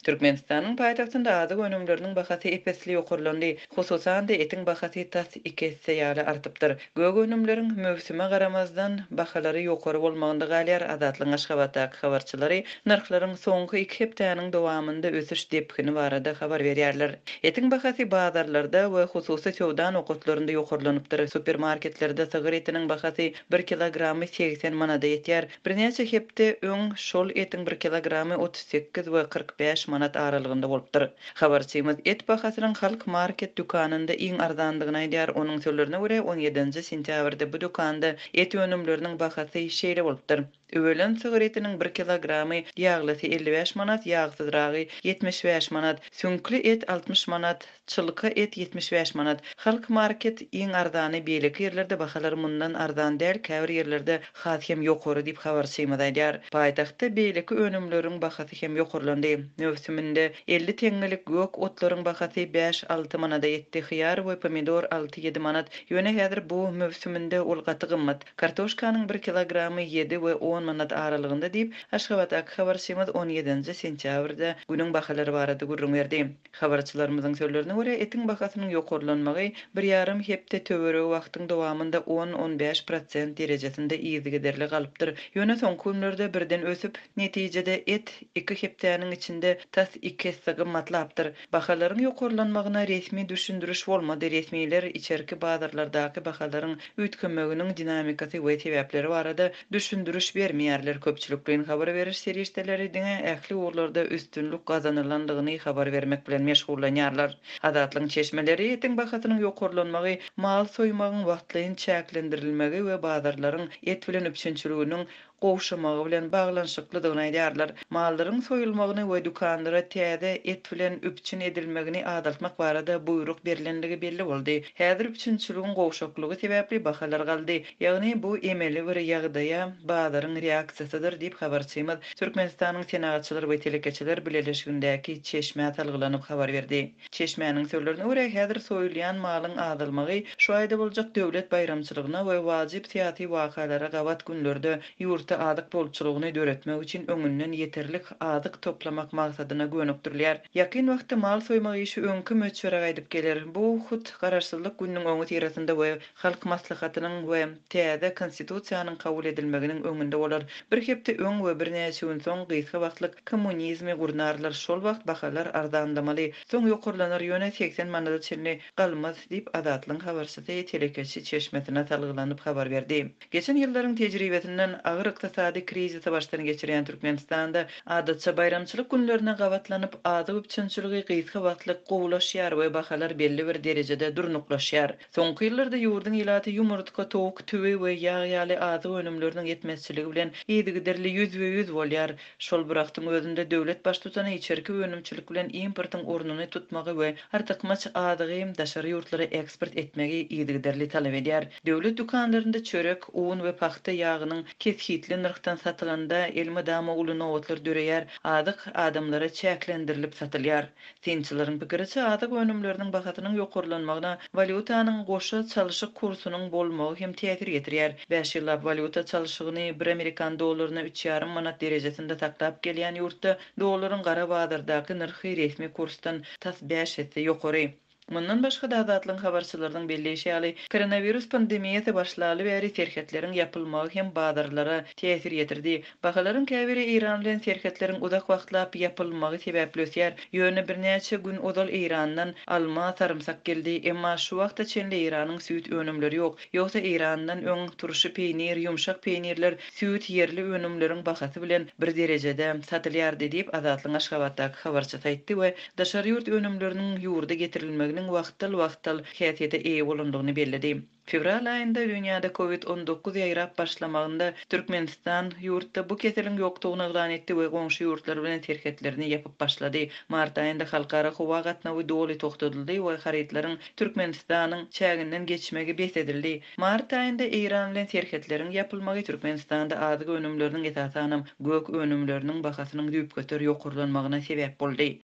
Türkmenistanyň paýtagtynda azyk önümleriniň bahasy ep-esli ýokarlandy. Hususan-da, etiň bahasy tas iki esse ýaly artypdyr. Gök önümleriň, möwsüme garamazdan, bahalary ýokary bolmagynda galýar. Azatlygyň Aşgabatdaky habarçylary nyrhlaryň soňky iki hepdäniň dowamynda ösüş depgini barada habar berýärler. Etiň bahasy bazarlarda we hususy söwda nokatlarynda ýokarlanypdyr. Supermarketlerde sygyr etiniň bahasy bir kilogramy 80 manada ýetýär. Birnäçe hepde öň şol etiň bir kilogramy 38 we 45 manat aralygynda bolupdyr. Habarçymyz et bahasynyň Halk Market dükanynda iň arzandygyny aýdýar. Onuň sözlerine görä, on ýedinji sentýabrda bu dükanda et önümleriniň bahasy şeýle bolupdyr. Üwelen sygyr etiniň bir kilogramy ýaglysy 55 manat, ýagsyzragy 75 manat, süňkli et 60 manat, Çylka et 75 manat. Halk market iň arzany beýleki ýerlerde bahalar mundan arzan däl käbir ýerlerde has hem ýokary diýip habarçymyz aýdýar. Paýtagtda beýleki önümleriň bahasy hem ýokarlandy. Möwsüminde 50 teňňelik gök otlaryň bahasy bäş-alty manada ýetdi, hyýar we pomidor alty-ýedi manat, ýöne häzir bu möwsüminde ol gaty gymmat. Kartoşkanyň bir kilogramy ýedi we on manat aralygynda diýip, Aşgabatdaky habarçymyz on ýedinji sentýabrda günüň bahalary barada gürrüň berdi. Habarçylarymyzyň sözlerine görä, etiň bahasynyň ýokarlanmagy bir ýarym hepde töweregi wagtyň dowamynda on-on bäş prosent derejesinde yzygiderli galypdyr. Ýöne soňky günlerde birden ösüp, netijede et iki hepdäniň içinde tas iki esse gymmatlapdyr. Bahalaryň ýokarlanmagyna resmi düşündiriş bolmady, resmiler içerki bazarlardaky bahalaryň üýtgemeginiň dinamikasy we sebäpleri barada düşündiriş bermeýärler. Köpçülikleýin habar beriş serişdeleri diňe ähli ugurlarda üstünlik gazanylandygyny habar bermek bilen meşgullanýarlar. Azatlygyň çeşmeleri etiň bahasynyň ýokarlanmagy, mal soýmagyň wagtlaýyn çäklendirilmegi we bazarlaryň et bilen üpjünçiliginiň gowşamagy bilen baglanyşyklydygyny aýdýarlar. Mallaryň soýulmagyny we dükanlara täze et bilen üpjün edilmegini azaltmak barada buýruk berlenligi belli boldy. Häzir üpjünçiligiň gowşaklygy sebäpli bahalar galdy. Ýagny bu emeli bir ýagdaýa bazaryň reaksiýasydyr diýip, habarçymyz Türkmenistanyň Senagatçylar we telekeçiler bileleşigindäki çeşmä salgylanyp habar berdi. Çeşmäniň sözlerine görä, häzir soýulýan malyň azalmagy şu aýda boljak döwlet baýramçylygyna we wajyp syýasy wakalara gabat günlerde ýurtda azyk bolçulygyny döretmek üçin öňünden ýeterlik azyk toplamak maksadyna gönükdirilýär. Ýakyn wagtda mal soýmak işi öňki möçbere gaýdyp geler. Bu hut Garaşsyzlyk gününiň öňüsyrasynda we Halk Maslahatynyň we täze Konstitusiýanyň kabul edilmeginiň öňünde bolar. Bir hepde öň we birnäçe gün soň gysga wagtlyk kommunizmi gurnarlar, şol wagt bahalar arzanlamaly, soň ýokarlanar, ýöne 80 manada çenli galmaz diýip, Azatlygyň habarçysy telekeçi çeşmesine salgylanyp habar berdi. Geçen ýyllaryň tejribesinden agyr ykdysady krizisi başdan geçirýän Türkmenistanda adatça baýramçylyk günlerine gabatlanyp azyk üpjünçiligi gysga wagtlyk gowulaşýar we bahalar belli bir derejede durnuklaşýar. Soňky ýyllarda ýurduň ilaty ýumurtga, towuk, tüwi we ýag ýaly azyk önümleriniň ýetmezçiligi bilen yzygiderli ýüzbe-ýüz bolýar. Şol bir wagtyň özünde döwlet baştutany içerki önümçilik bilen importyň ornuny tutmagy we artykmaç azygy daşary ýurtlara eksport etmegi yzygiderli talap edýär. Döwlet dükanlarynda çörek, un we pagta ýagynyň kesgitli nyrhdan satylanda elmydama uly nobatlar döreýär, azyk adamlara çäklendirilip satylýar. Synçylaryň pikiriçe, azyk önümleriniň bahasynyň ýokarlanmagyna walýutanyň goşa çalşyk kursunyň bolmagy hem täsir ýetirýär. Bäş ýyllap walýuta çalşygyny bir amerikan dollaryna üç ýarym manat derejesinde saklap gelýän ýurtda dollaryň gara bazardaky nyrhy resmi kursdan tas bäş esse ýokary. Mundan başga-da, Azatlygyň habarçylarynyň belleýşi ýaly, koronawirus pandemiýasy başlaly bäri serhetleriň ýapylmagy hem bazarlara täsir ýetirdi. Bahalaryň käbiri Eýran bilen serhetleriň uzak wagtlap ýapylmagy sebäpli ösýär. Ýöne birnäçe gün ozal Eýrandan alma, sarymsak geldi. Emma şu wagta çenli Eýranyň süýt önümleri ýok. Ýogsa Eýrandan öň turşy peýnir, ýumşak peýnirler, süýt ýerli önümleriň bahasy bilen bir derejede satylýardy diýip, Azatlygyň Aşgabatdaky habarçysy aýtdy we daşary ýurt önümleriniň ýurda getirilmeginiň wagtal-wagtal häsiýete eýe bolandygyny belledi. Fewral aýynda dünýäde Covid 19 ýaýrap başlamagynda Türkmenistan ýurtda bu keseliň ýokdugyny yglan etdi we goňşy ýurtlar bilen serhetlerini ýapyp başlady. Mart aýynda halkara howa gatnawy doly togtadyldy we harytlaryň Türkmenistanyň çäginden geçmegi bes edildi. Mart aýynda Eýran bilen serhetleriň ýapylmagy Türkmenistanda azyk önümleriniň, esasanam, gök önümleriniň bahasynyň düýpgöter ýokarlanmagyna sebäp boldy.